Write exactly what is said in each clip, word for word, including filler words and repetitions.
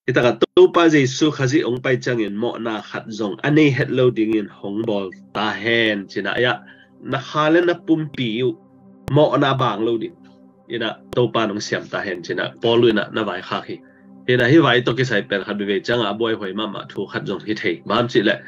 Hi takah Topa Jesu Khazih hong pai ciangin mawhna khat zong a nei het lo dingin hong bawl ta hen, ci-in ah, na kha le na pumpi uh mawhna baang lo ding in ah Topa in hong siam ta hen, ci-in ah Paul in ah na vaikhak hi. Hi-in ah hih vai tawh kisai pen khat veivei ciangah a buaihuai mahmah thu khat zong hi thei. Bang hiam cih leh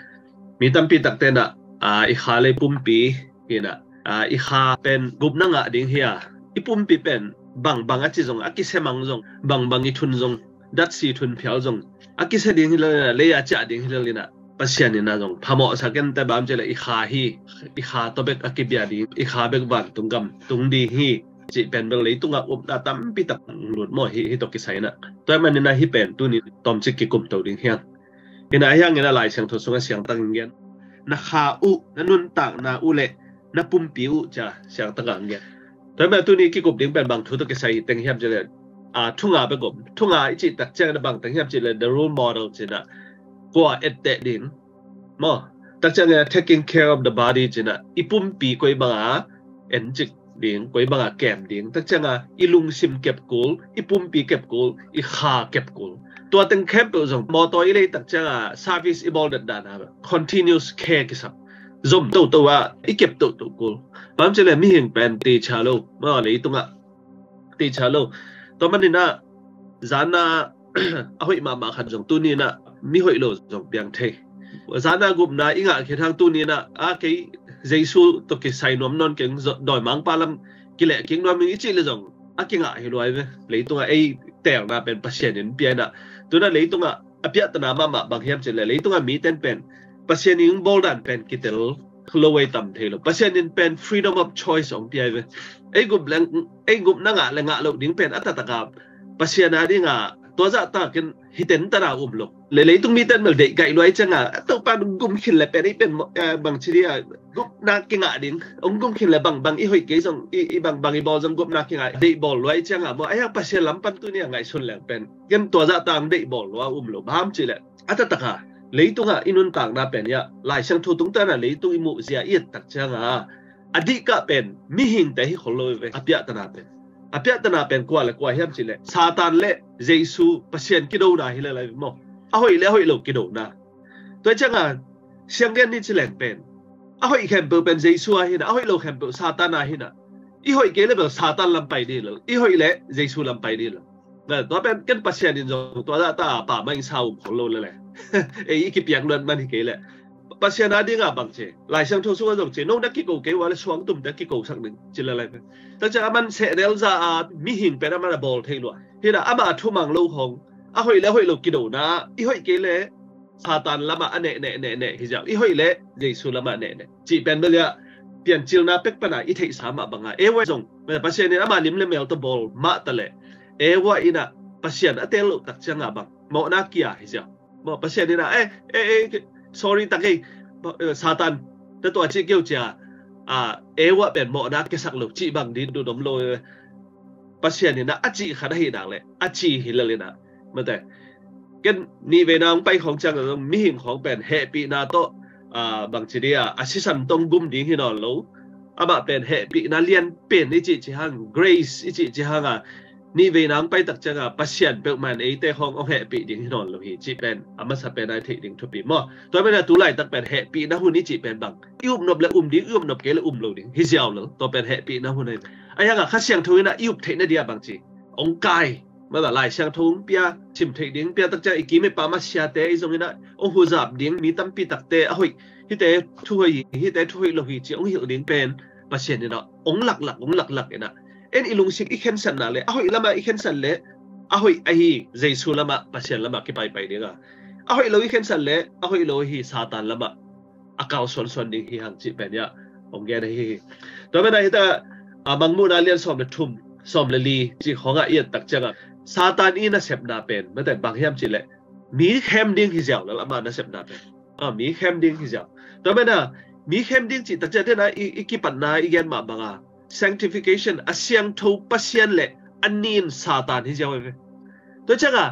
mi tampi takte in ah, aa, i kha le pumpi hi-in ah, aa, i kha pen gupna ngah ding hi a, i pumpi pen bangbang a ci zong, a kisia mang zong, bangbang i thun zong, datsi thun phial zong, a kisia ding hi lel in ah, lei a ciah ding hi lel in ah, Pasian in ah zong phamawhsak in, bang hiam cih leh i kha hi, i kha tawh bek a kibia ding, i kha bek vantung gam tung ding hi, cih pen bel leitungah upna tampi tak lut maw, hih, hih tawh kisai in ah. Tua ahih manin ah hih pen tuni tomcik kikumto ding hi hang. Hi-in ah, ahi hangin ah Lai Siangtho sungah siangtak in gen, na kha uh, na nuntakna uh le na pumpi uh, ci-a siangtak in gen. Tua ahih manin ah tuni kikup ding pen bang thu tawh kisai teng hiam cih leh, aa, thu nga bek om. Thu nga i cih tak ciangin ah bang teng hiam cih leh the role model, ci-in ah kua etteh ding maw. Tak ciangin ah taking care of the body, ci-in ah i pumpi koi banga encik ding, koi banga kem ding. Tak ciangin ah i lungsim kep kul, i pumpi kep kul, i kha kep kul. Tua teng khempeuh zong mawtaw i lei tak ciangin ah service i bawl datdan ah continuous care kisam. Zom toto ah i kep toto kul. Bang hiam cih leh mihing pen teicia lo maw, leitungah teicia lo. Tua manin ah zan a a hoih mahmah khat zong tuni in ah mi hoih lo zong piang thei. Zan a gupna i ngah khit hang tuni in ah, a, kei Jesu tawh kisai nuam nawn keng, zo-, dawimangpa lam kileh kik nuam ing i cih leh zong a kingah hi lua hi ve. Leitungah ei teelna pen Pasian in pia in ah, tu-in ah leitungah a piahtana mahmah bang hiam cih leh leitungah mite in pen Pasian in bawl dan pen kitel lo ei tam thei lo. Pasian in pen freedom of choice hong pia hi ve. Ei gup leng, ei gupna ngah le ngah loh ding pen a taktak a Pasian a dingah tua zahtak in hi teng tana um lo. Le leitung mite in bel deih kaih lua hi ciangin ah, Topa in gum khin leh pen ei pen maw, eh, bangci ding a, gupna kingah ding. Hong gum khin leh bangbang i hoih kei zong, i, i bangbang i bawl zong gupna kingah, deih bawl lua hi ciangin ah maw, ahi hang Pasian lam pan tuni a ngaihsun leng pen ken tua zahtak deih bawl lua um lo. Bang hiam cih leh a taktak a leitungah i nuntakna pen hi a, Lai Siangtho tungtawn a leitung i muhzia i et tak ciangin ah, a dihkah pen mihingte hi khol lo hi ve, a piahtana pen. A piahtana pen kua le kua hiam cih leh Satan le Jesu, Pasian kidona hi lel hi ve maw. A hoih le a hoih lo kidona. Tua hi ciangin ah sianggen ni ci leng pen a hoih khempeuh pen Jesu a hi in ah, a hoih lo khempeuh Satan a hi in ah, i hoih kei leh bel Satan lam pai ding hi lel, i hoih leh Jesu lam pai ding hi lel. Na, tua pen ken Pasian in zong tua zahtak a pammaih in sa um khol lo lel e. Ei i kipiak luat man hi kei leh. Pasian a dingah bang ci, Lai Siangtho sungah zong ci, no na kiko kei ua leh suangtumte kikosak ning, ci lel hi ve. Tak ciang aman sehnel za a mihing pen aman a bawl thei lua. Hi in ah ama a thumang lo khawng, a hoih le a hoih lo kidona, i hoih kei leh Satan lamah a neh, neh, neh, neh hi ziau, i hoih leh Jesu lamah neh, neh. Cih pen bel hi a, Piancilna pek pan a i theihsa mah bangin Eva zong, Pasian in ama lim le mel tawh bawl mah ta leh, Eva in ah Pasian a teel loh tak ciangin ah bang mawhna kia hi ziau. Maw, Pasian in ah, eh, eh, eh, sorry tak ei, eh, Satan, tua tua cih kei uh ci a, ah, Eva pen mawhna kiasak lo cih bang ding dut om lo, eh. Pasian in ah a cih khat ahih nak leh a ci hi lel in ah, mate. Ken nihveina hong pai khawng ciang zong mihing khawng pen hehpihna tawh, ah, bangci ding a, a sisan tawh gum ding hi nawn lo. Amah pen hehpihna lianpen i cih cih hang, grace i cih cih hang a, nihveina hong pai tak ciangin ah Pasian peuhmah in eite khawng hong hehpih ding hi nawn lo hi cih pen a masa pen a i theih ding thupi maw. Tua pen a tu laitak pen hehpihna hun i cih pen bang, i upnop leh um ding, i upnop kei leh um lo ding hi ziau lel. Tua pen hehpihna hun ahi. Ahi hangin ah Kha Siangtho in ah i up theihna dingin ah bangci, hong kai, mate, Lai Siangtho hong pia, sim theih ding pia tak ciang i kim i pam a siate i zong in ah hong huzap ding, mi tampi takte a hoih, hihte thuhoih hi, hihte thuhoih lo hi cih hong hilh ding pen Pasian in ah hong laklak, hong laklak in ah, en i lungsim i khensat nak leh a hoih lamah i khensat leh a hoih ahi Jesu lamah, Pasian lamah kipaipai ding a, a hoih lo i khensat leh a hoih lo ahi Satan lamah a kau suansuan ding hi hang cih pen hi a, hong gen ahi hi. Tua pen a hi ta, a, Mangmuhna lian sawm le thum, sawm le li cih khawngah i et tak ciangin ah Satan i nasepna pen, mate, bang hiam cih leh mi khem ding hi ziau lel, ama nasepna pen. A, mi khem ding hi ziau. Tua pen a mi khem ding cih tak ciang, tua pen a i, i kipatna i gen mah bangin sanctification, a siangtho Pasian le a nin Satan hi ziau hi ve. Tua ciangin ah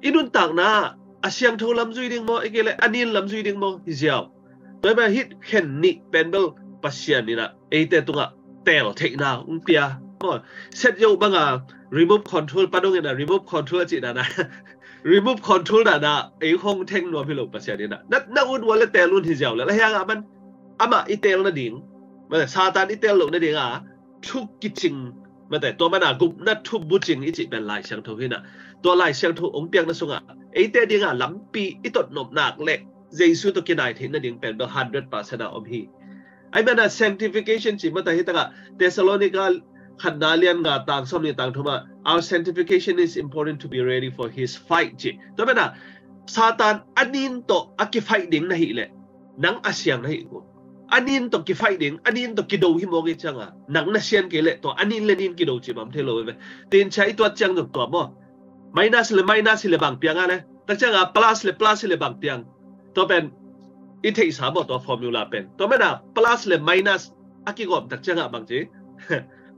i nuntakna a siangtho lam zui ding maw, ahih kei leh a nin lam zui ding maw hi ziau. Tua pen a hih khen nih pen bel Pasian in ah eite tungah teel theihna hong pia maw. Set yo bangin remote control, pa dongin ah remote control a cih dan a remote control dan a ei hong theng nuam hi lo Pasian in ah. Na, na ut uh le teel un hi ziau le, la hiang a man amah i teel nading, mate, Satan i teel loh nading a thu kicing, mate, tua man a gupna thu bucing i cih pen Lai Siangtho hi in ah. Tua Lai Siangtho hong piakna sungah eite ding a lampi i tot nop nak le Jesu tawh kinai theih nading pen bel hundred percent a om hi. Ahih man a sanctification cih, mate, hi tak ah Thessalonica khatna lian nga tang sawm ni tang thum ah, our sanctification is important to be ready for his fight cih. Tua man a Satan a nin tawh a kifaih ding na hih leh nang a siang na hih kul. A nin tawh kifaih ding, a nin tawh kido hi mawk i ciang a, nang na sian kei leh tua a nin le nin kido cih bang om thei lo ve. Tin, chia i tuat ciang zong tua maw, minus le minus hi le bang piang a le, tak ciang a plus le plus hi le bang piang. Tua pen i theihsa maw, tua formula pen. Tua man a plus le minus a kigawm tak ciang a bang ci,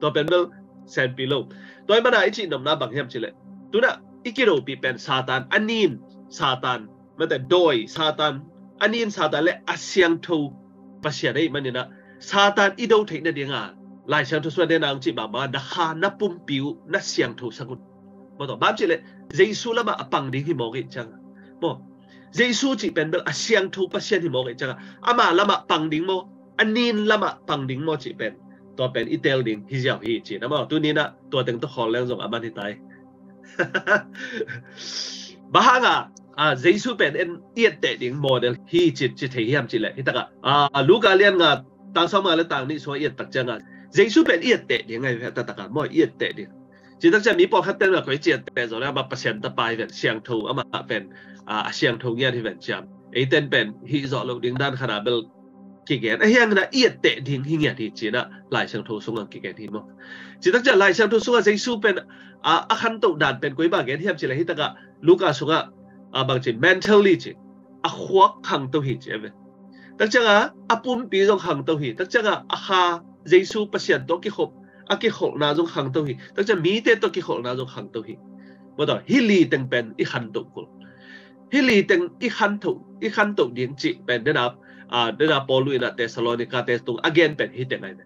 tua pen bel senpi lo. Tua ahih man a i cih nopna bang hiam cih leh, tu in ah i kidopih pen Satan, a nin Satan, mate, dawi Satan, a nin Satan le a siangtho Pasian ahih man in ah, Satan i do theih nading a Lai Siangtho sungah den a hong cih bang bang a, na kha, na pumpi uh na siangtho sak un. Maw, tua bang cih leh Jesu lam ah a pang ding hi mawk i ciang a, maw, Jesu cih pen bel a siangtho Pasian hi mawk i ciang a, ama lam ah pang ding maw, a nin lam ah pang ding maw cih pen, tua pen i teel ding hi ziau hi ci in ah maw. Tuni in ah tua teng tawh khawl leng zong a man hi ta hi. Bang hang a, a, Jesu pen en i etteh ding model hi ci, ci thei hiam cih leh, hi tak ah, a, Luka lian nga tang sawm nga le tang nih sungah i et tak ciang a, Jesu pen i etteh ding ahi ve, a taktak a maw, i etteh ding. Ci tak ciang mi pawlkhat ten a koi ci etteh zaw le, amah Pasian Tapa hi ven, siangtho, amah pen, a, a siangtho ngiat hi ven ciam. Eiten pen hih zawh loh ding dan khat a bel kigen. Ahi hangin ah i etteh ding hi ngiat hi ci in ah Lai Siangtho sungah kigen hi maw. Ci tak ciang Lai Siangtho sungah Jesu pen, a, a khantoh dan pen koi bang gen hiam cih leh, hi tak ah Luka sungah, a, bang ci, mentally ci, a khuak khangto hi ci a ve. Tak ciang a, a pumpi zong khangto hi. Tak ciang a, a kha, Jesu Pasian tawh kikhop, a kikholhna zong khangto hi. Tak ciang mite tawh kikholhna zong khangto hi. Maw, tua hi li teng pen i khantoh kul. Hi li teng i khantoh, i khantoh ding cih pen den a, a, den a Paul in ah Thessalonica te tung a gen pen hi teng ahi ve.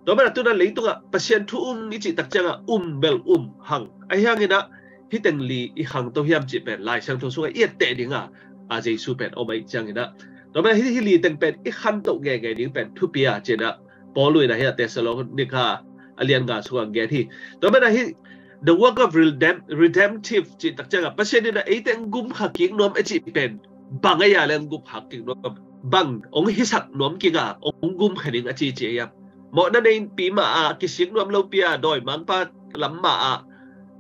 Tua man a tu in ah leitungah Pasian thu um i cih tak ciang a, um bel um hang. Ahi hangin ah hi teng li i khangto hiam cih pen Lai Siangtho sungah i etteh ding a, a, Jesu pen om ahih ciangin ah. Tua man a hi, hi li teng pen i khantoh ngeingei ding pen thupi a ci in ah Paul in ah hi a Thessalonica a lian nga sungah gen hi. Tua man a hi the work of redemp-, redemptive cih tak ciang a, Pasian in ah eite hong gumkha kik nuam a cih pen bang a hia leh hong gumkha kik nuam, bang hong hisak nuam kik a hong gumkha ding a ci ci a hiam? Mawhna neipi mah a, kisik nuam lopi a, dawimangpa lam mah a,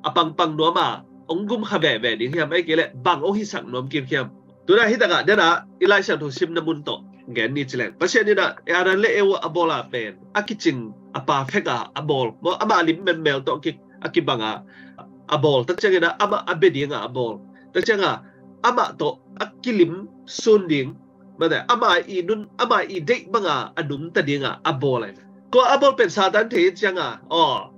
a pangpang nuam a hong gumkha veve ding hiam, ahih kei leh bang hong hisak nuam kik hiam? Tu in ah hi tak ah den a i Lai Siangtho simna mun tawh gen ni ci leng, Pasian in ah Adam le Eva a bawl a pen a kicing, a perfect a a bawl. Maw, amah lim menmel tawh ki, a kibang a a bawl. Tak ciangin ah amah a bia ding a a bawl. Tak ciang a amah tawh a kilim sun ding, mate, ama i nun, ama i deih bang a a nungta ding a a bawl ahi. Tua a bawl pen Satan thei ciang a, aw,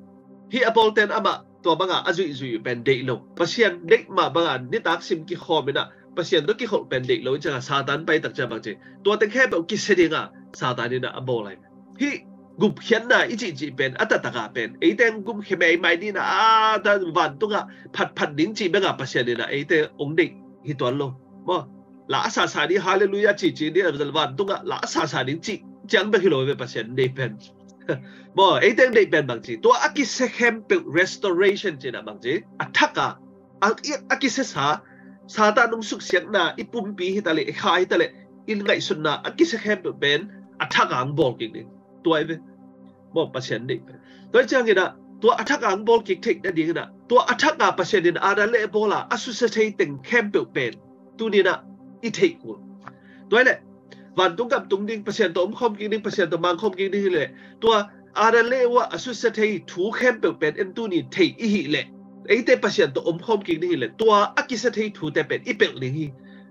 hih a bawlte in amah tua bang a a zuihzuih pen deih lo. Pasian deih mah bang a nitak sim kikhawm in ah Pasian tawh kikholh pen deih lo i ciang a, Satan pai tak ciang bang ci, tua teng khempeuh kisia ding a Satan in ah a bawl ahi. Hih gupkhiatna i cihcih pen a taktak a pen eite hong gumkhia meimai ding in ah, a, ta, vantungah phatphat ding cih bek a Pasian in ah eite hong deih hi tuan lo. Maw, la a sasa ding, halleluiah cihcih ding a, vantungah la a sasa ding cih ciang bek hi lo ve Pasian deih pen. Maw, eite hong deih pen bang ci, tua a kisia khempeuh, restoration ci in ah bang ci, a thak a, a, a kisiasa, Satan hong suksiatna i pumpi hi ta leh, i kha hi ta leh, i ngaihsutna a kisia khempeuh pen a thak a hong bawl kik ding. Tua hi ve. Maw, Pasian deih pen. Tua hi ciangin ah, tua a thak a hong bawl kik theih nadingin ah, tua a thak a Pasian in Adam le Eva bawl a, a susia thei teng khempeuh pen tuni in ah i theih kul. Tua hi leh vantung gam tung ding, Pasian tawh omkhawm kik ding, Pasian tawh mangkhawm kik ding hi leh, tua Adam le Eva a susia thei thu khempeuh pen en tuni theih i hih leh, eite Pasian tawh omkhawm kik ding hi leh, tua a kisia thei thute pen i pelh ding hi.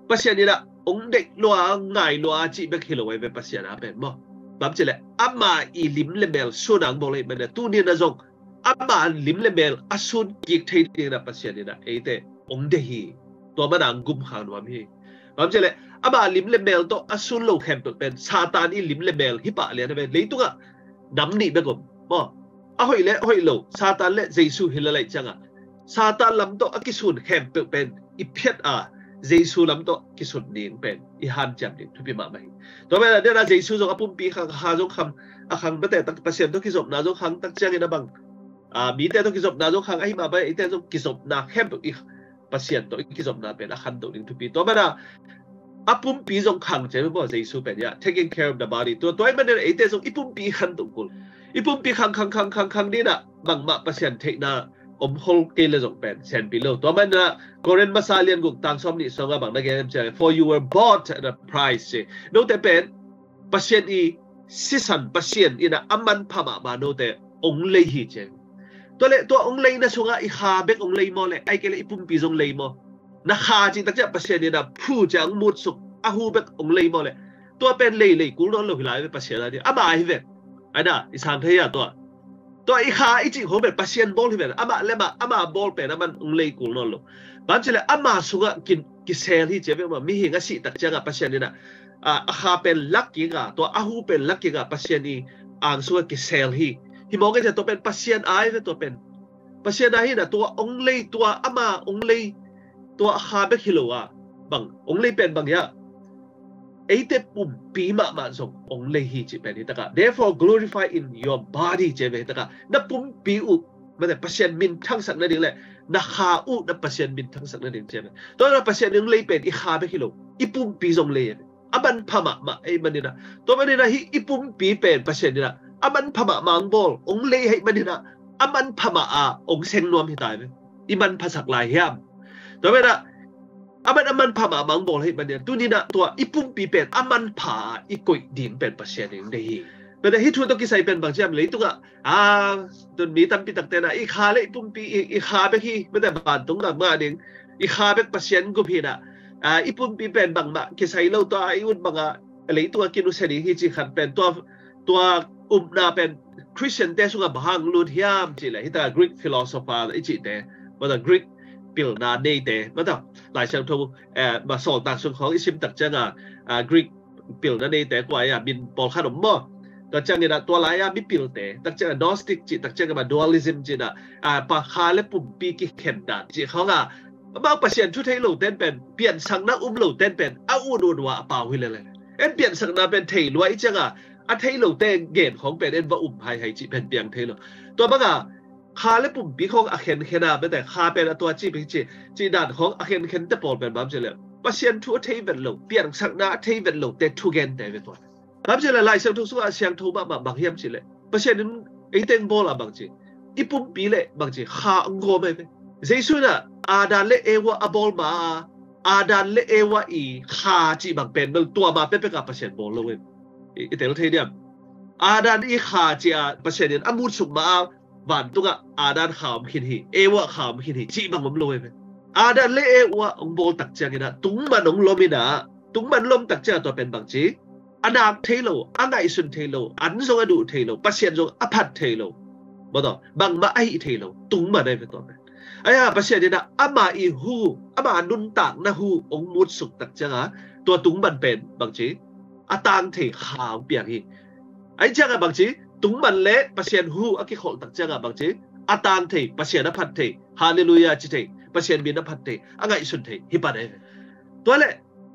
Pasian in ah hong deih lua, ngai lua cih bek hi lo ahi ve Pasian a pen maw. Bang ci leh ama i lim le mel sun a hong bawl ahih man a, tuni in ah zong ama lim le mel a sun kik thei dingin ah Pasian in ah eite hong deih hi. Tua man a hong gumkha nuam hi. Bang ci leh ama lim le mel tawh a sun lo khempeuh pen Satan i lim le mel hi pah lian a ve. Leitungah nam nih bek om maw. A hoih le hoih lo, Satan le Jesu hi lel ahih ciang a, Satan lam tawh a kisun khempeuh pen i phiat a Jesu lam tawh kisut ding pen i hanciam ding thupi mahmah hi. Tua manin a, Jesu zong a pumpi khang, a kha zong khang, a khang bete tak, Pasian tawh kizopna zong khang tak ciangin a bang, a, mite tawh kizopna zong khang ahi mah bang, eite zong kizopna khempeuh i Pasian tawh i kizopna pen a khantoh ding thupi. Tua manin a, a pumpi zong khang ci maw, Jesu pen, ya, taking care of the body. Tua, tua ahih manin a eite zong i pumpi khantoh kul. I pumpi khang, khang, khang, khang, khang ding a, bangmah Pasian theihna om khol kei le zong pen sianpi lo. Tua manin a Korin masa lian guk tang sawm nih sungah bang na gen hiam cih leh, "For you were bought at a price," ci. Note pen Pasian i sisan, Pasian in a, a manpha mahmah note hong lei hi ci. Tua leh tua hong leina sungah i kha bek hong lei maw leh, ahih kei leh i pumpi zong lei maw? Na kha cih tak ciang Pasian in a phu ciang hong mutsuk, a hu bek hong lei maw leh? Tua pen lei, lei kul nawn lo hi lai ve Pasian a ding. Amah hi ve. Ahi na, i sang thei a tua. Tua i kha i cih khong pen Pasian bawl hi ve. Amah le amah, amah bawl pen aman hong lei kul nawn lo. Bang ci leh amah sungah ki, kisel hi ci ve maw. Mihing a sih tak ciangah Pasian in a, a, a kha pen lak kik a, tua a hu pen lak kik a, Pasian i ang sungah kisel hi. Hi mawk e ci a, tua pen Pasian a hi ve tua pen. Pasian a hi na, tua hong lei, tua amah hong lei, tua a kha bek hi lo a. Bang, hong lei pen bang hiam? Eite pumpi mahmah zong hong lei hi cih pen hi tak a. "Therefore glorify in your body," ci ve hi tak a. Na pumpi uh, mate, Pasian minthangsak nading leh na kha uh na Pasian minthangsak nading ci ve. Tua na Pasian in hong lei pen i kha bek hi lo, i pumpi zong lei hi ve. A manpha mahmah ahih manin a. Tua manin a hih i pumpi pen Pasian in a, a manpha mahmah hong bawl, hong lei ahih manin a, a manpha mah a hong seng nuam hi ta hi ve. I manphasak lai hiam? Tua manin a, a man, a manpha mahmah hong bawl ahih manin a, tuni in a tua i pumpi pen a manpha a i koih ding pen Pasian in deih hi. Tua manin a hih thu tawh kisai pen bang ci hiam, leitungah, a, tun mi tampi takte in a, i kha le i pumpi, i, i kha bek hi, mate, vantung gam ngah ding, i kha bek Pasian gum hi in a, a, i pumpi pen bangmah kisai lo, tua i ut bang a, leitungah kinusia ding hi cih khat pen, tua, tua upna pen Khristiante sungah bang hang lut hiam cih leh, hi ta Greek philosopher i cihte, mate, Greek pilna neite, mate, Lai Siangtho, eh, mate, Sawltak sung khawng i sim tak ciangah, ah, Greek pilna neite kua a, min pawlkhat om maw? Tua ciangin a, tua lai a mipilte, tak ciangah Gnostic cih, tak ciangah mate, dualism cih in a, ah, pa kha le pumpi kikhen dan cih khawng a, amau Pasian thu thei lote in pen, piansakna um lote in pen a ut ut uh a, a pau hi lel e. En piansakna pen thei lua i ciangah, a thei lote gen khawng pen en va um haihai cih pen piang thei lo. Tua bang a, kha le pumpi khawng a khenkhen a, mate, kha pen a tua ci pi ci, cih dan khawng a khenkhen te pawl pen bang ci leh, Pasian thu a thei vet lo, piansakna a thei vet lote thugente ve tua. Bang ci leh Lai Siangtho sungah a siangtho mahmah bang hiam cih leh, Pasian in eite hong bawl a bang ci, i pumpi le bang ci, kha hong gawm e ve. Jesu in a, Adam le Eva a bawl ma a, Adam le Eva i kha cih bang pen bel tua ma pekpek a Pasian bawl lo e. I, i tel thei diam? Adam i kha cih a Pasian in a mutsuk ma a, vantungah Adam kha om khin hi, Eva kha om khin hi cih bang om lo e ve. Adam le Eva hong bawl tak ciangin a, tungman hong lom in a, tungman lom tak ciangah tua pen bang ci, a nak thei lo, a ngaihsun thei lo, an zong a duh thei lo, Pasian zong a phat thei lo, mate, bangmah a hih thei lo, tungman a hi ve tua pen. Ahi a, Pasian in a, ama i hu, ama nuntakna hu hong mutsuk tak ciangah, tua tungman pen bang ci, a tang thei kha hong piang hi. Ahi ciangah bang ci, tungman le Pasian hu a kikholh tak ciangah bang ci, a tang thei, Pasian a phat thei, halleluiah ci thei, Pasian min a phat thei, a ngaihsun thei hi pan a hi ve. Tua leh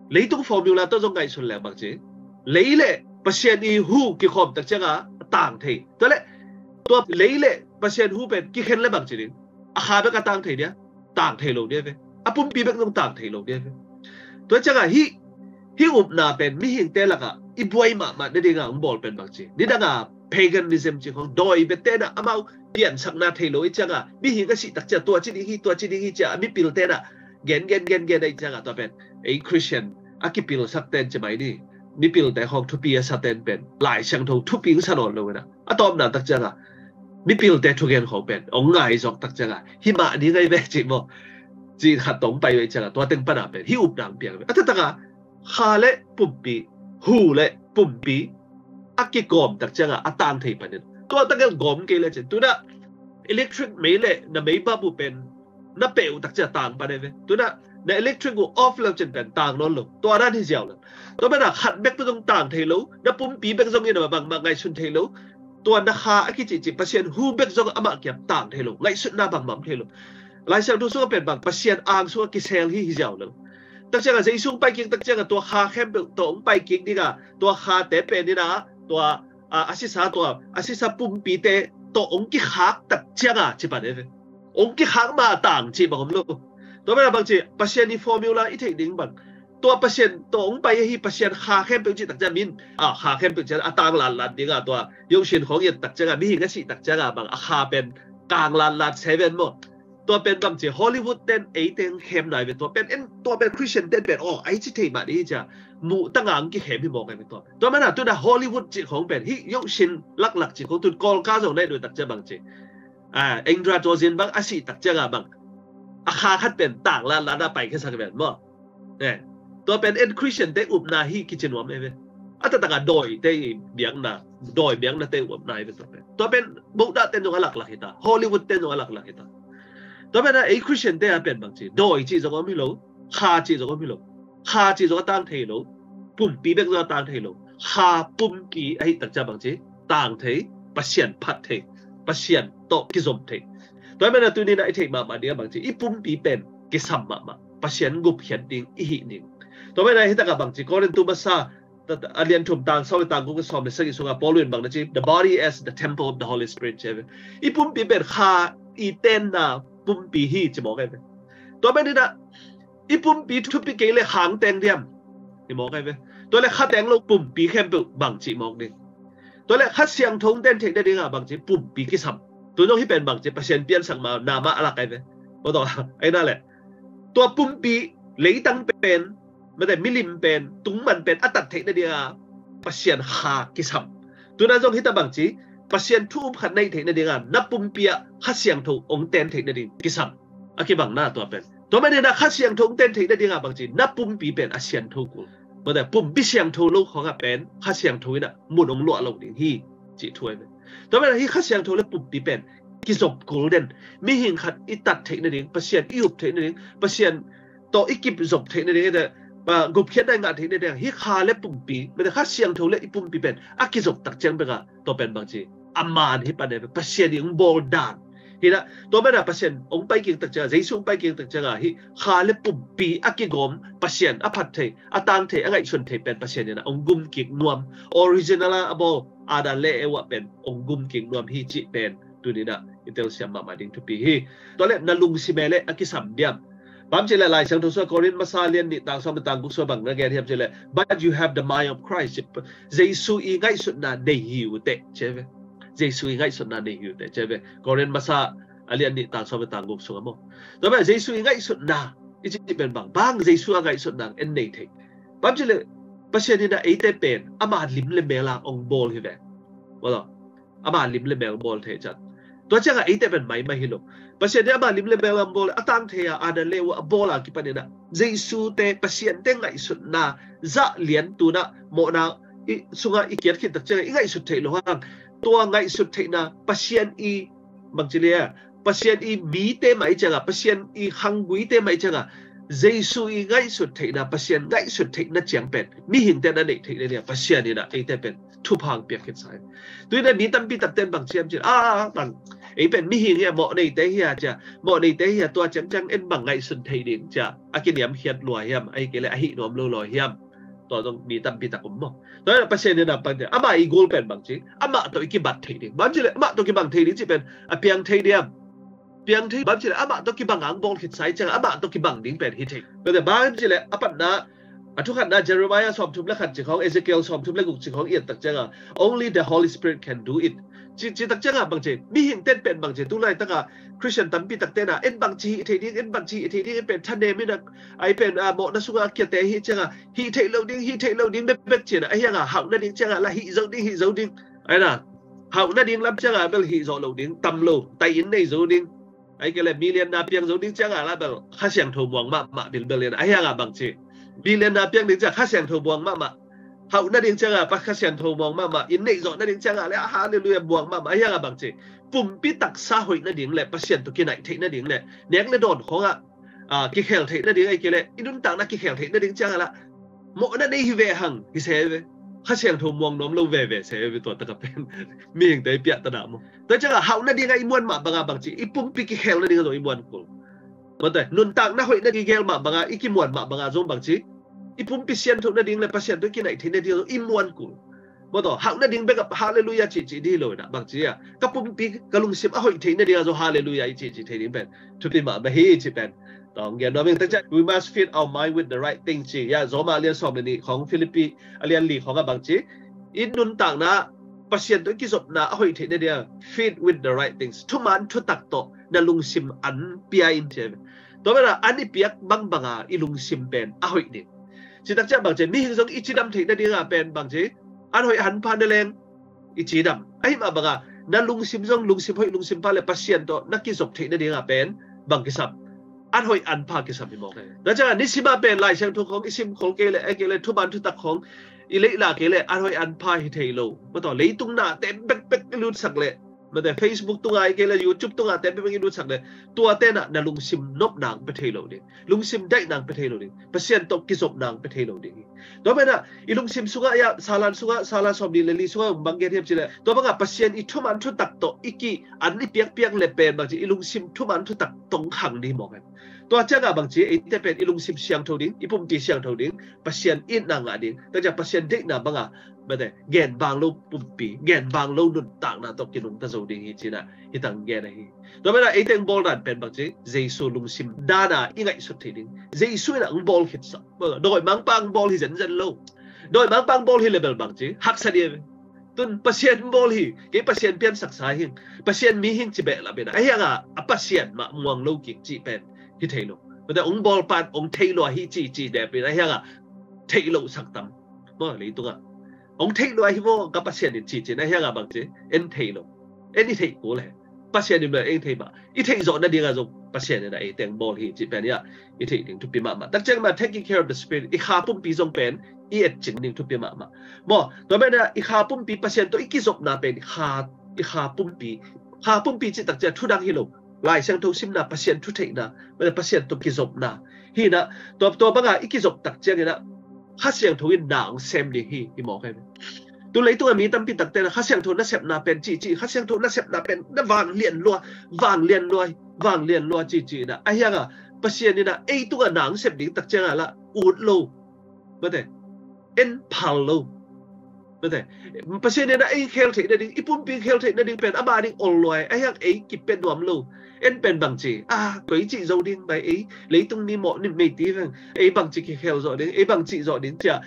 leitung formula tawh zong ngaihsun leng bang ci, lei le Pasian i hu kikhawm tak ciangah a tang thei. Tua leh tua lei le Pasian hu pen kikhen le bang ci ding, a kha bek a tang thei dia? Tang thei lo dia ve. A pumpi bek zong tang thei lo dia ve. Tua ciangah hih, hih upna pen mihingte lakah i buai mahmah nadingah hong bawl pen bang ci, nidangah paganism cih khawng, dawi biate in a, amau piansakna thei lo i ciangah, mihing a sih tak ciangah tua ci ding hi, tua ci ding hi ci a, mipilte in a gen, gen, gen, gen a i ciangah, tua pen ei Khristian a kipilsakte in ci mai ni, mipilte khawng thupi a sate in pen Lai Siangtho thupi hong sa nawn lo in a, a tawpna tak ciangah mipilte thugen khawng pen hong ngai zawk tak ciangah, hi mah ni ngai ve cih maw, cih khat tawh hong pai ve ciangah, tua teng pan a pen hih upna hong piang ve. A taktakah kha le pumpi, hu le pumpi a kikawm tak ciangah a tang thei panin, tua tak el gawm kei le cin, tu in a electric mei le na mei bulb uh pen na peh uh tak ciang tang pan e ve. Tu in a na electric uh off lo cin pen tang nawn lo. Tua dan hi ziau lo. Tua manin a khat bek pen zong tang thei lo, na pumpi bek zong in a bangmah ngaihsun thei lo. Tua na kha a kicihcih Pasian hu bek zong amah kiang tang thei lo, ngaihsutna bangmah om thei lo. Lai Siangtho sungah pen bang, Pasian ang sungah kisel hi hi ziau lo. Tak ciangah Jesu hong pai kik tak ciangah tua kha khempeuh tawh hong pai kik dingah, tua khate pen inah tua, a, a sisa tua, a sisa pumpite tawh hong kikhak tak ciangah ci pan e ve. Hong kikhak ma tang cih bang om lo. Tua pen a bang ci, Pasian i formula i theih ding bang, tua Pasian tawh hong pai ahi Pasian kha khempeuh cih tak ciang min, a, kha khempeuh ciang a tang latlat dingah tua yohsin khawng i et tak ciangah, mihing a sih tak ciangah bang a kha pen kang latlat seven maw. Tua pen bang ci, Hollywood ten ei teng khem nai ve tua pen, en tua pen Christian ten pen, aw, ei ci thei mah dih hi cia, muh tanga ang kikhem hi mawk ai ve tua. Tua mana tuna Hollywood cih khawng pen, hih yohsin laklak cih khawng tun Kawlka zong nai duh tak cia bang ci. A, Indra Joseph bang a sih tak ciangah bang, a kha khat pen tang latlat a pai khe sak ven maw. Eh, tua pen en Christian te upna hi kici nuam e ve. A taktak a dawi te i biakna, dawi biakna te upna e ve tua pen. Tua pen Buddha te zong a laklak hi ta, Hollywood te zong a laklak hi ta. Tua pen a ei Christian te a pen bang ci, dawi ci zong om hi lo, kha ci zong om hi lo, kha ci zong a tang thei lo, pumpi bek zong a tang thei lo, kha pumpi ahi tak cia bang ci, tang thei, Pasian phat thei, Pasian tawh kizom thei. Tua mana tuni na i theih mahmah ding a bang ci, i pumpi pen kisam mahmah, Pasian gupkhiat ding i hih ding. Tua mana hi taka bang ci, Korintu masa a lian thum tang sawm le tang guk le sawm le sagih sungah Paul in bang na ci, the body as the temple of the Holy Spirit ci ve. I pumpi pen kha i tenna pumpi hi ci mawk ai ve. Tua mana i pumpi thupi kei le kha teng diam hi mawk ai ve. Tua le kha teng lo pumpi khempeuh bang ci mawk ding. Tua le Kha Siangtho ten theih nadingah bang ci pumpi kisam. Tun zong hi pen bang ci Pasian piansak ma na mah a lak ai ve. Tua tawh ai na le tua pumpi leitang pen, mate milim pen, tungman pen a tat theih nadingah Pasian kha kisam. Tuna zong hi ta bang ci Pasian thu um khat na hih theih nadingah na pumpi ah Kha Siangtho hong ten theih nading kisam. A kibang na tua pen. Tua mana Kha Siangtho hong ten theih nadingah bang ci na pumpi pen a siangtho kul. Mate pumpi siangtho lo khawngah pen Kha Siangtho inah mun hong luah lo ding hi cih thu ai ve. Tua mana hi Kha Siangtho le pumpi pen kizop kul den. Mihing khat i tat theih nading, Pasian i up theih nading, Pasian tawh i kip zop theih nading, ite, a, gupkhiatna i ngah theih nading hi kha le pumpi, mate Kha Siangtho le i pumpi pen a kizop tak ciang bek a tua pen bang ci a man hi pan e ve, Pasian i hong bawl dan. Hi na, tua mana Pasian hong pai kik tak ciang, Jesu hong pai kik tak ciang a hi kha le pumpi a kigawm Pasian a phat thei, a tang thei, a ngaihsun thei pen Pasian inah hong gum kik nuam. Original a a bawl Adam le Eva pen hong gum kik nuam hi cih pen tuni na i telsiam mahmah ding thupi hi. Tua le na lungsim e le a kisam diam. Bang ci le Lai Siangtho sua Korin masa lian nih tang sawm le tang guk sua bang na gen hiam ci le, but you have the mind of Christ. Jesu i ngaihsutna nei hi uh teh ci ve. Jesu i ngaihsutna nei hi uh teh ci ve. Korin masa a lian nih tang sawm le tang guk sung a maw. Tua bang Jesu i ngaihsutna i cih pen bang, bang Jesu a ngaihsutna en nei thei. Bang ci le Pasian inah eite pen ama lim le mel a hong bawl hi ve. Wala. Ama lim le mel bawl thei ciat. Tua ciangah eite pen maimai hi lo. Pasian te ama lim le mel a bawl, a tang thei a, Adam le Eva a bawl a kipan inah Jesu te, Pasian te ngaihsutna zah lian tuna mawhna i sungah i kiat khit tak ciangah i ngaihsut theih lo hang. Tua ngaihsut theihna Pasian i bang ci le a, Pasian i mite mah i ciangah, Pasian i khangguite mah i ciangah Jesu i ngaihsut theihna, Pasian ngaihsut theihna ciang pen mihing te na neih theih le nia Pasian inah eite pen thupha hong piak khit sa hi. Tui na mi tampi takte in bang ci hiam ci a, bang ei pen mihing hi a, mawh neite hi a ci a, mawh neite hi a, tua ciangciang en bang ngaihsun thei ding ci a, a kiniamkhiat lua hiam, ahi kei le a hih nuam lo lua hiam. Tua zong mi tampi tak om maw. Tua hi na Pasian inah bang ci, amah i gul pen bang ci, amah tawh i kibat thei ding. Bang ci le amah tawh kibang thei ding ci pen a piang thei diam. Piang thei bang ci le amah tawh kibang ang bawl khit sa i ciangah amah tawh kibang ding pen hi thei. Tua te bang ci le a patna, a thukhatna Jeremiah sawmthum le khat ci khawng, Ezekiel sawmthum le guk ci khawng i et tak ciangah only the Holy Spirit can do it. Ci, ci tak ciangah bang ci, mihing ten pen bang ci, tu laitakah Christian tampi takte na en bang ci hih thei ding, en bang ci hih thei ding, en pen thanem inah, ai pen a mawhna sungah a kiate hi ciangah hih theih lo ding, hih theih lo ding bekbek ci na, ahi hangah hauh nading ciangah la hih zo ding, hih zo ding. Ai na, hauh nading lam ciangah bel hih zawh lo ding, tam lo, tai inn nei zo ding. Ahi kei le million na piang zo ding ciangah la bel Kha Siangtho muang mahmah bilbel in, ahi hangah bang ci, million na piang ding ciangah Kha Siangtho muang mahmah. Hauh nading ciangah pa Kha Siangtho muang mahmah, inn neih zawh nading ciangah le Hallelujah muang mahmah, ahi hangah bang ci, pumpi taksa hoih nading le Pasian tawh kinaih theih nading le nek le dawn khawngah, a, kikhel theih nading ahi kei le i nuntakna kikhel theih nading ciangah la mawhna nei hi ve hang hi se ve. Kha Siangtho muang nuam lo veve se ve tua takah pen mihingte i piah ta dah maw. Tua ciangah hauh nadingah i muan mah bangah bang ci, i pumpi kikhel nadingah zong i muan kul. Mate, nuntakna hoih nading i gel mah banga, i kimuan mah banga zong bangci, i pumpi sianthoh nading le Pasian tawh i kinaih theih nading zong i muan kul. Mate, hak nading bek a halleluiah cihcih ding hi lo inah, bangci a, ka pumpi ka lungsim a hoih theih nading a zong halleluiah i cihcih thei ding pen thupi mahmah hi cih pen tawng gen nuam ing. Takciah, we must feed our mind with the right things ci a, Roma lian sawm le nih khong, Philippi a lian li khong a bangci, i nuntakna Pasian tawh i kizopna a hoih theih nading a, feed with the right things. Thuman thutak tawh na lungsim an pia in ci a. Tua mana an i piak bangbanga i lungsim pen a hoih ding. Citak ciah bangci, mihing zong i cidam theih nadinga pen bangci, an hoih an pha na leng i cidam. Ahi mah banga na lungsim zong lungsim hoih lungsim pha le Pasian tawh na kizop theih nadinga pen bang kisam? An hoih an pha kisam hi mawk e. Tua cianga nisima pen Lai Siangtho khong i sim khol kei le, a kei le thuman thutak khong i leihla kei le an hoih an pha hi thei lo. Mate, leitung nate bekbek i lutsak le, mate, Facebook tunga i kei le YouTube tunga te bekbek i lutsak le, tua tenah na lungsim nopna ang pe thei lo ding, lungsim daihna ang pe thei lo ding, Pasian tawh kizopna ang pe thei lo ding hi. Tua mana i lungsim sungah ia, Salan sungah, Salan sawm nih le li sungah bang gen hiam ci le, tua banga Pasian i thuman thutak tawh i ki an i piakpiak le pen bangci, i lungsim thuman thutak tawh khang ding hi mawk e. Tua cianga bangci, eite pen i lungsim siangtho ding, i pumpi siangtho ding, Pasian itna ngah ding, takciah Pasian deihna banga, mate, gen bang lo pumpi, gen bang lo nuntakna tawh kinungta zo ding hi cinah hi tang gen ahi. Tua mana ei teng bawl dan pen bangci, Jesu lungsim dana i ngaihsut theih ding. Jesu inah ang bawl khitsak. Dawimangpa ang bawl hi zenzen lo. Dawimangpa ang bawl hi le bel bangci, haksa ding. Tun Pasian bawl hi, kei Pasian piansaksa hing, Pasian mi hing ci behlap inah, ahi hanga a Pasian mah muang lo kik cih pen hi thei lo. Mate, ong bawl pan ong thei lo ahi cihcih dep inah, ahi hanga theih lo sak tam. Maw, leitungah ong theih lo ahi maw ka Pasian in cihcih na, ahi hanga bangci, en thei lo. En i theih kul e. Pasian in bel en thei mah. I theih zawh nadinga zong Pasian inah ei teng bawl hi cih pen ia i theih ding thupi mahmah. Takciang mah, taking care of the spirit, i kha pumpi zong pen i etcing ding thupi mahmah. Maw, tua mana i kha pumpi Pasian tawh i kizopna pen i kha, i kha pumpi, kha pumpi cih takciang thu dang hi lo. Lai Siangtho simna, Pasian thu theihna, mana Pasian tawh kizopna. Hi inah, tua, tua banga i kizop takciang inah Kha Siangtho in na ong sem ding hi, hi mawk e. Tu leitunga mi tampi takte na Kha Siangtho nasepna pen cihcih, Kha Siangtho nasepna pen na vanglian lua, vanglian lua, vanglian lua cihcih na. Ahi hanga Pasian inah ei tunga na ong sep ding takcianga lah ut lo. Mate, en phal lo. Mate, Pasian inah ei khel theih nading, i pumpi khel theih nading pen ama ding ol lua e. Ahi hang ei kipia nuam lo. En pen bangci, a, koi cih zo ding bai ei, leitung mi mawh ni mei ti veng, ei bangci kikhel zawh ding, ei bangci zawh ding cia,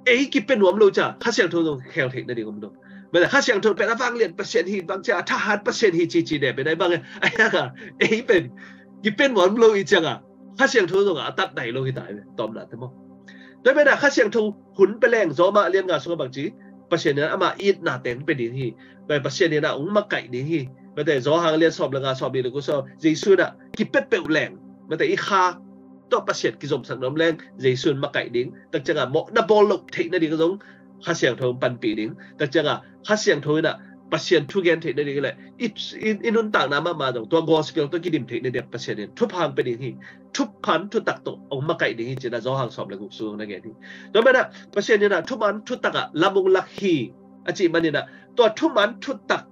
ei kipia nuam lo cia, Kha Siangtho zong khel theih nading om lo. Mate, Kha Siangtho pen a vanglian Pasian hi bang cia, a thahat Pasian hi cici de pen ai bang e, ahi hanga ei pen kipia nuam lo i cianga Kha Siangtho zong a tat nai lo hi ta e, tawmna te maw. Tua pen a Kha Siangtho hun pe leng, Roma lian nga sunga bangci, Pasian inah ama itna teng pe ding hi. Bai Pasian inah ong makaih ding hi. Mate, Johan lian sawm le nga, sawm nih le kua sung, Jesu inah kipia peuh leng, mate, i kha tawh Pasian kizomsak nuam leng, Jesu in makaih ding. Takcianga mawh na bawl loh theih nading zong Kha Siangtho ong panpih ding. Takcianga Kha Siangtho inah Pasian thu gen theih nading le i, i, i nuntakna mahmah zong tua gospel tawh kidim theih nading Pasian in thupha ong pe ding hi. Thupha thutak tawh ong makaih ding hi cina Johan sawm le guk sung na gen hi. Tua mana Pasian inah thuman thutak ah lam ong lak hi a cih maninah tua thuman thutak,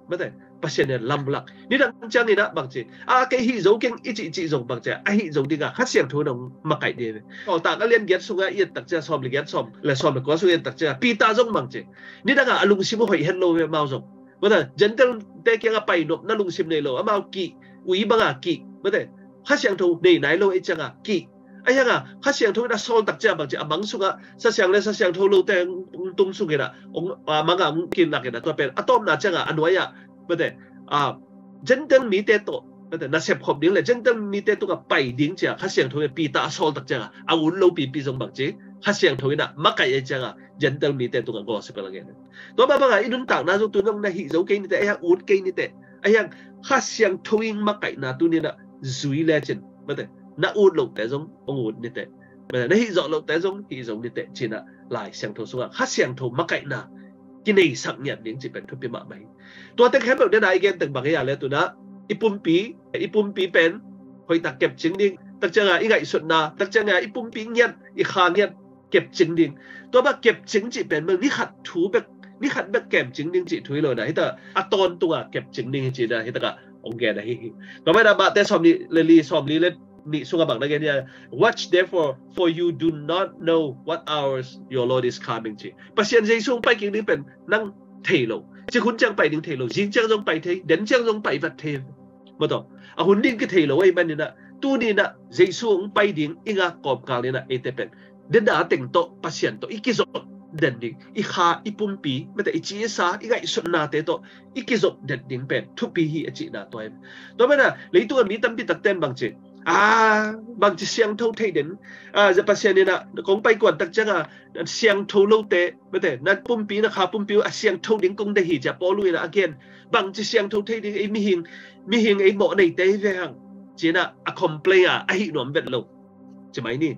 mate, Pasian inah lam lak. Nidang cianginah bangci, a, kei hih zo keng i cihcih zong bangci a hih zo dinga Kha Siangtho in ong makaih ding hi. Sawltak a lian giat sunga i et takcia, sawm le giat, sawm le, sawm le kua sunga i et takcia, Peter zong bangci, nidanga a lungsim uh hoih het lo ve amau zong. Mate, Gentile te kianga pai nopna lungsim nei lo, amau kih, ui banga kih, mate, Kha Siangtho nei nai lo ei cianga kih. Ahi hanga Kha Siangtho in a sawl takcia bangci, a mang sunga Sa Siang le Sa Siangtho lote tung sung inah, ong, a, manga ong kilak inah, tua pen a tawpna cianga a nuai-ah, mate, a, Gentile mite tawh, mate, nasep khop ding le Gentile mite tungah pai ding cia Kha Siangtho in Peter a sawl takcianga a ut lo pipi zong bangci, Kha Siangtho inah makaih ei cianga Gentile mite tungah gospel a gen. Tua mah banga i nuntakna zong tu nong na hih zo kei nite, ahi hang ut kei nite, ahi hang Kha Siangtho in makaihna tuninah zui lecin, mate, na ut lohte zong ong ut nite, mate, na hih zawh lohte zong hih zo nite cinah Lai Siangtho sungah Kha Siangtho makaihna kineisak ngiat ding cih pen thupi mahmah hi. Tua teng khempeuh dena i gen teng bang hi a le tunah i pumpi, i pumpi pen hoihtak kepcing ding, takcianga i ngaihsutna, takcianga i pumpi ngiat, i kha ngiat kepcing ding. Tua mah kepcing cih pen mah ni khat thu bek, ni khat bek kepcing ding cih thu hi lo na, hita a tawntunga kepcing ding hi cina, hitakah hong gen ahi hi. Tua manin ah Mate sawmnih le li, sawmli le nih sungah bang na gen hi a, "Watch therefore, for you do not know what hours your Lord is coming," ci. Pasian Jesu hong pai kik ding pen nang thei lo. Cik hun ciang pai ding thei lo, zing ciang zong pai thei, den ciang zong pai vat thei. Maw taw, a hun ding kithei lo ahih manin ah, tuni-in ah Jesu hong pai ding i ngak kawmkal in ah eite pen, den a teng tawh, Pasian tawh i kizop den ding, i kha, i pumpi, mate, i ci i sa, i ngaihsutnate tawh i kizop den ding pen thupi hi a cihna tua hi. Tua manin ah leitung a mi tampi takte in bang ci, a, bang ci siangtho thei den, a, Pasian in ah kong pai kuan tak ciang a siangtho lote, mate, na pumpi, na kha pumpi uh a siangtho ding kong deih hi ci a Paul in ah a gen. Bang ci siangtho thei ding, ei mihing, mihing ei mawh neite hi ve hang, ci-in ah a complain a, a hih nuam vet lo. Ci mai ni.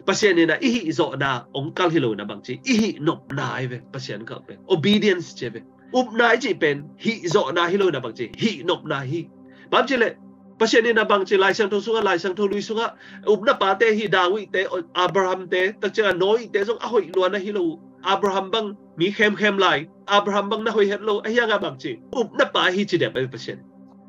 Pasian in ah i hih zawhna hong kal hi lo in ah bang ci, i hih nopna hi ve, Pasian kal pen. Obedience ci ve. Upna i cih pen hih zawhna hi lo in ah bang ci, hih nopna hi. Bang ci leh, Pasian in ah bang ci, Lai Siangtho sungah, Lai Siangtho lui sungah, upna pate hi, David te, Abraham te, tak ciang a Noah te zong a hoih lua na hi lo. Abraham bang mi khemkhem lai, Abraham bang na hoih het lo, ahi hang a bang ci, upna pa hi ci dep a Pasian.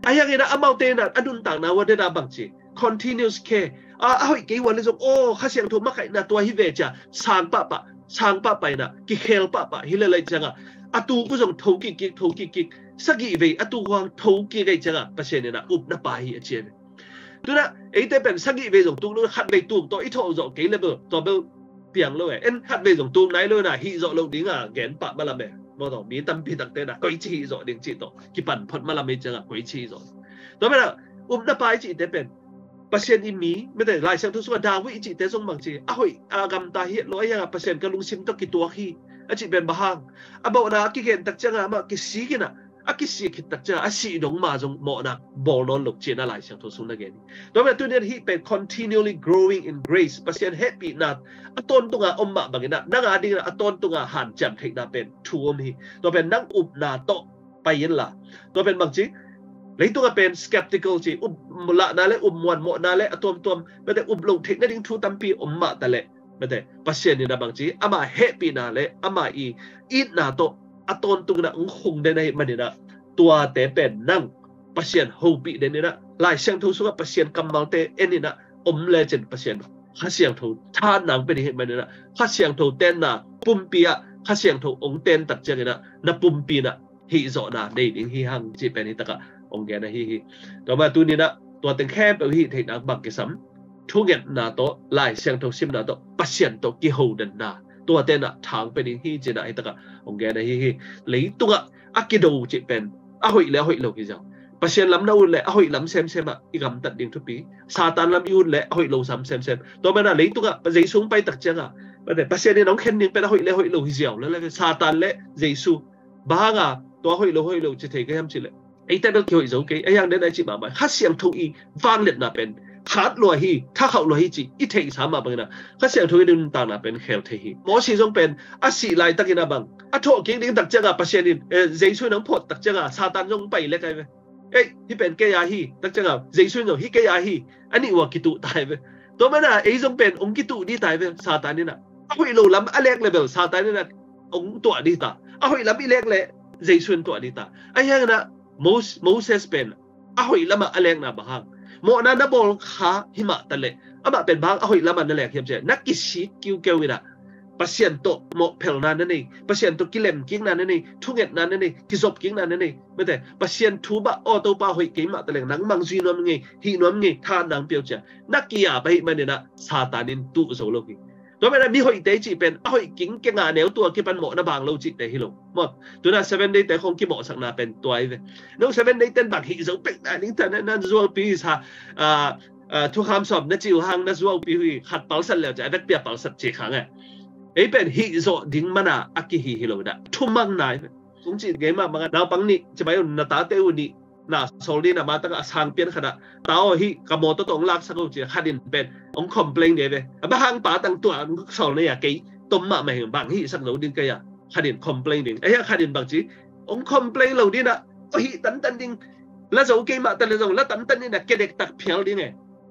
Ahi hangin ah amaute in ah a nuntakna uh a den a bang ci, continuous care. A, a hoih kei uh a leh zong, aw, Kha Siangtho makaihna tua hi ve ci a, sang pahpah, sang pahpah in ah, kikhel pahpah hi lel ahih ciang a, a tuk uh zong tho kikkik, tho kikkik, sagih vei a tuk uh hang tho kik ahih ciang a, Pasian in ah upna pa hi a ci a ve. Tu-in ah eite pen sagih vei zong tuk lo, khat vei tuk tawh i thawh zawh kei leh bel, tua bel piang lo e. En, khat vei zong tuk nai lo in ah hih zawh loh ding a gen pah malam e. Maw taw, mi tampi takte in ah koici hih zawh ding cih tawh kipan phot malam ahih ciang a koici hih zawh. Tua manin ah upna pa i cihte pen Pasian i mi, mate, Lai Siangtho sungah David i cihte zong bang ci, a hoih a gamta hi lo, ahi hang a Pasian ka lungsim tawh kituak hi a cih pen bang hang, a mawhna a kigen tak ciang a amah kisik in ah, a kisik khit tak ciang a, a sih dong ma zong mawhna bawl nawn lo ci-in ah Lai Siangtho sung na gen hi. Tua manin ah tuni-in ah hih pen continually growing in grace, Pasian hehpihna a tawntung a om mah bangin ah nang a dingin ah a tawntung a hanciam theihna pen thu om hi. Tua pen nang upna tawh pai inla. Tua pen bang ci, leitung a pen skeptical ci, up lahna le up muanmawhna le a tuamtuam, mate, up loh theih nading thu tampi om mah ta leh, mate, Pasian in ah bang ci, ama hehpihna le ama i itna tawh a tawntung in ah hong khung den ahih manin ah, tuate pen nang Pasian hopih den in ah, Lai Siangtho sungah Pasian kammalte en in ah om lecin, Pasian Kha Siangtho tha nang pia ding ahih manin ah, Kha Siangtho tenna pumpi ah Kha Siangtho hong ten tak ciangin ah na pumpi in ah hih zawhna nei ding hi hang cih pen hi takah hong gen ahi hi. Tua manin ah tuni-in ah tua teng khempeuh hih theihna bang kisam, thungetna tawh, Lai Siangtho simna tawh, Pasian tawh kihodenna, tuate in ah thang pia ding hi ci-in ah hi takah hong gen ahi hi. Leitung ah a kido cih pen a hoih le a hoih lo hi ziau. Pasian lam na ut le a hoih lam semsem ah i gamtat ding thupi. Satan lam i ut le a hoih lo sam semsem. Tua manin ah leitung ah Jesu hong pai tak ciang a, mate, Pasian in hong khen ding pen a hoih le a hoih lo hi ziau. Le, le, Satan le Jesu, bang hang a tua hoih lo, hoih lo ci thei ka hiam cih leh, eite bel kihoih zo kei, ahi hang den a i cih mahmah, Kha Siangtho i vangliatna pen khat lua hi, thakhauh lua hi cih i theihsa mah bangin ah Kha Siangtho i nuntakna pen khel thei hi. Moses zong pen a sih laitakin ah bang, a thawh kik ding tak ciang a Pasian in, eh, Jesu in hong phawt tak ciang a Satan zong pai lek ai ve. Ei, hih pen kei a hi, tak ciang a Jesu in zong hih kei a hi, a nih uh a kituh ta ai ve. Tua manin ah ei zong pen hong kituh ding ta ai ve, Satan in ah. A hoih lo lam a lek le bel Satan in ah hong tuah ding ta. A hoih lam i lek le Jesu in tuah ding ta. Ahi hangin ah Mos-, Moses pen a hoih lamah a lekna bang hang, mawhna na bawl kha hi mah ta leh, amah pen bang hang a hoih lamah na lek hiam cih leh, na kisik kiukeu in ah Pasian tawh mawhphelna na nei, Pasian tawh kilemkikna na nei, thungetna na nei, kizopkikna na nei, mate, Pasian thu bah, aw Topa, hoih kei mah ta leng nangmah zui nuam ing ei, hih nuam ing ei, tha nang pia un ci-a na ki-ap ahih manin ah Satan in tuh zo lo hi. Tua manin ah mihoihte i cih pen a hoih kingkeng a neu tua kipan mawhna bang lo cihte hi lo. Maw, tu-in ah Seven Day te khong kimawhsakna pen tua hi ve. No Seven Day ten bang hih zo peuh na ding ta na, na zuaupi sa, ah, ah, thukham sawm na ci uh hang na zuaupi uh hi, khat palsat leu ci-a a vekpi-a palsat ci khang e. Ei pen hih zawh ding man a a kihi hi lo in ah thumang nai ve. Sung cih gei mahmah a, naupang nih ci mai un, na tate uh nih na sawl ding in ah, ma tangah a sang pian khat ah, ta aw, hih ka mawtaw tawh hong laksak o ci-a khat in pen hong complain ding ve. A bang hang pa tang tua hong sawl na hia, kei tom mahmah hi, bang hih sak zo ding ka hia, khat in complain ding. Ahi a khat in bang ci, hong complain lo ding in ah, aw, hih tantan ding, la zo kei mah ta leh zong la tantan in ah kedek tak phial ding e.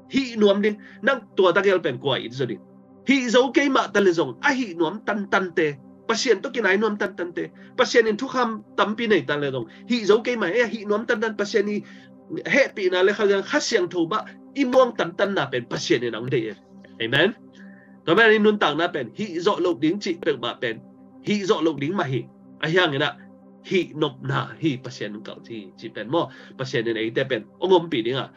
Hih nuam ding, nang tua tak gel pen kua it zaw ding. Hih zo kei mah ta leh zong a hih nuam tantante, Pasian tawh kinai nuam tantante, Pasian in thukham tampi nei ta leh zong hih zo kei mah, eh, hih nuam tantan, Pasian i hehpihna le Kha Siangtho, Kha Siangtho mah i muang tantanna pen Pasian in hong deih e. Amen. Tua manin i nuntakna pen hih zawh loh ding cih peuhmah pen hih zawh loh ding mah hi. Ahi hangin ah hih nopna hi, Pasian in kalh hi cih pen maw, Pasian in eite pen hong ompih ding a,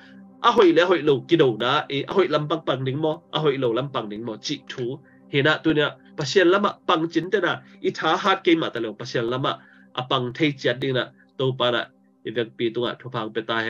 a hoih le a hoih lo kidona, i a hoih lampang pang ding maw, a hoih lo lampang ding maw cih thu hi-in ah, tuni-in ah Pasian lamah pang cin tena, i thahat kei mah ta lo, Pasian lamah a pang thei ciat dingin ah Topa in ah i vekpi tungah thupha hong pia ta hen.